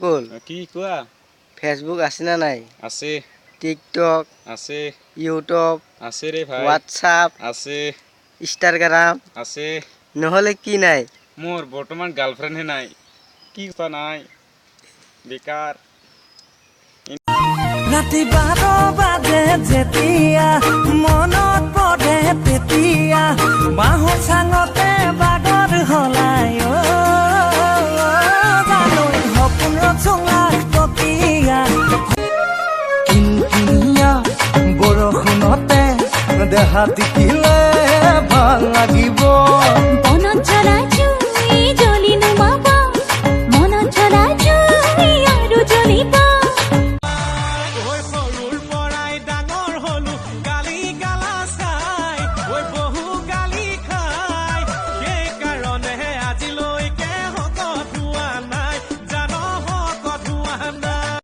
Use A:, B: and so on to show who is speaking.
A: বকুল।
B: কি কোৱা?
A: ফেচবুক আছে নে নাই?
B: আছে।
A: টিকটক?
B: আছে।
A: ইউটিউব?
B: আছে ৰে ভাই।
A: হোৱাটছআপ?
B: আছে।
A: ইনষ্টাগ্ৰাম?
B: আছে।
A: নহ'লে কি নাই?
B: মোৰ বৰ্তমান গাৰ্লফ্ৰেণ্ডহে নাই। কি কথা নাই, বেকাৰ।
C: ৰাতি 12 বাজে যেতিয়া মনত পৰে, তেতিয়া বাঁহৰ চাঙতে বাগৰ সলাই অ জানৈ সপোনত চোলাখ টকীয়া। কিনকিনীয়া বৰষুণতে দেহা তিতিলে ভাল লাগিব।